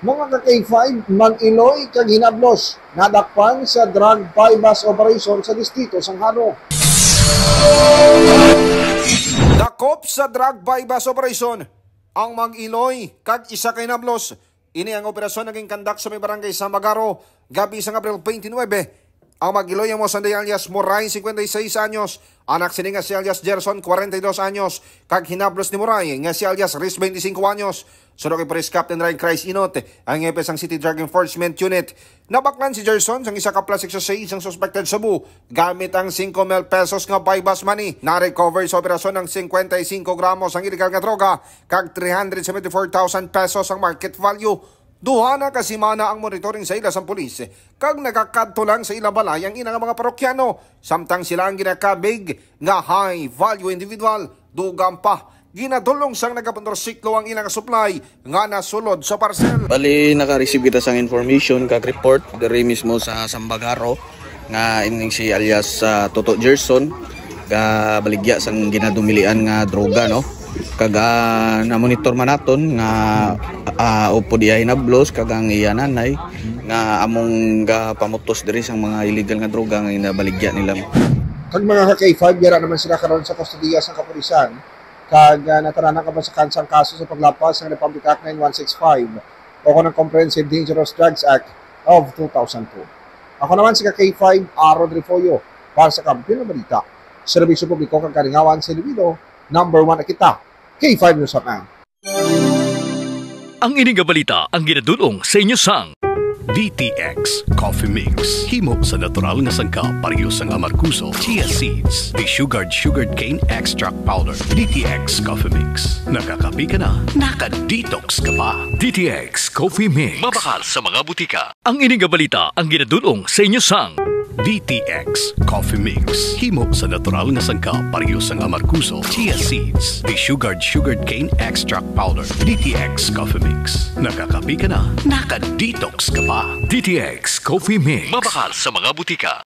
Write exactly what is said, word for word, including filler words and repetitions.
Mga ka-K five, mag-iloy kag hinablos, nadakpan sa drug buy-bust operation sa Distrito sang Jaro. Dakop sa drug buy-bust operation ang mag-iloy kag isa ka hinablos. Ini ang operasyon naging kandak sa may barangay Sambag-Jaro, gabi sang Abril twenty-nine. Ang mag-iloy amo sanday alias Moray, cincuenta y seis anyos, anak sini nga si alias Gerson, cuarenta y dos anyos, kag hinablos ni Moray nga si alias Riz, veinticinco anyos. Suno kay Police Captain Ryan Christ Inot, ang hepe sang City Drug Enforcement Unit, nabaklan si Gerson sang isa ka plastic sachet sang suspected shabu gamit ang singko mil pesos nga buy-bust money. Na-recover sa operasyon ang cincuenta y cinco gramos ang illegal nga droga kag three hundred seventy-four thousand pesos ang market value. Duha na ka semana ang monitoring sa ila sang pulis, kag nagakadto lang sa ila balay ang ila nga mga parokyano, samtang sila ang ginakabig nga high value individual. Dugang pa, ginadulong sang nagamotorsiklo ang ila nga supply nga nasulod sa parcel. Bali, naka-receive kita sang information kag report diri mismo sa Sambag-Jaro nga ining si alias, ah, Toto Gerson gabaligya sang ginadumilian nga droga, no? Kag, ah, na-monitor man naton nga, ah, upod iya hinablos kag ang iya nanay nga among gapamutos diri sang mga illegal nga droga nga ginabaligya nila. Kag mga ka-K five, yara naman sila karon sa kustodiya sang kapulisan, kag, ah, nataranan ka ba sa kansang kaso sa paglapas sang Republic Act nine one six five o kon ang Comprehensive Dangerous Drugs Act of two thousand two. Ako naman si ka-K five, Aaron Refollo, para sa Kampiyon nga Balita, Serbisyo Publiko kag Kalingawan sa Iloilo, number one na kita, K five News Hotline. Ang ini nga balita ang ginadul-ong sa inyo sang D T X Coffee Mix. Himo sa natural nga sangkap, pareho sang amargoso, chia seeds, desugared sugarcane extract powder. D T X Coffee Mix. Nakakape ka na, naka-detox ka pa. D T X Coffee Mix. Mabakal sa mga butika. Ang ini nga balita ang ginadul-ong sa inyo sang D T X Coffee Mix. Himo sa natural nga sangkap, pareho sang amargoso, chia seeds, desugared sugarcane extract powder. D T X Coffee Mix. Nakakape ka na, naka-detox ka pa. D T X Coffee Mix. Mabakal sa mga butika.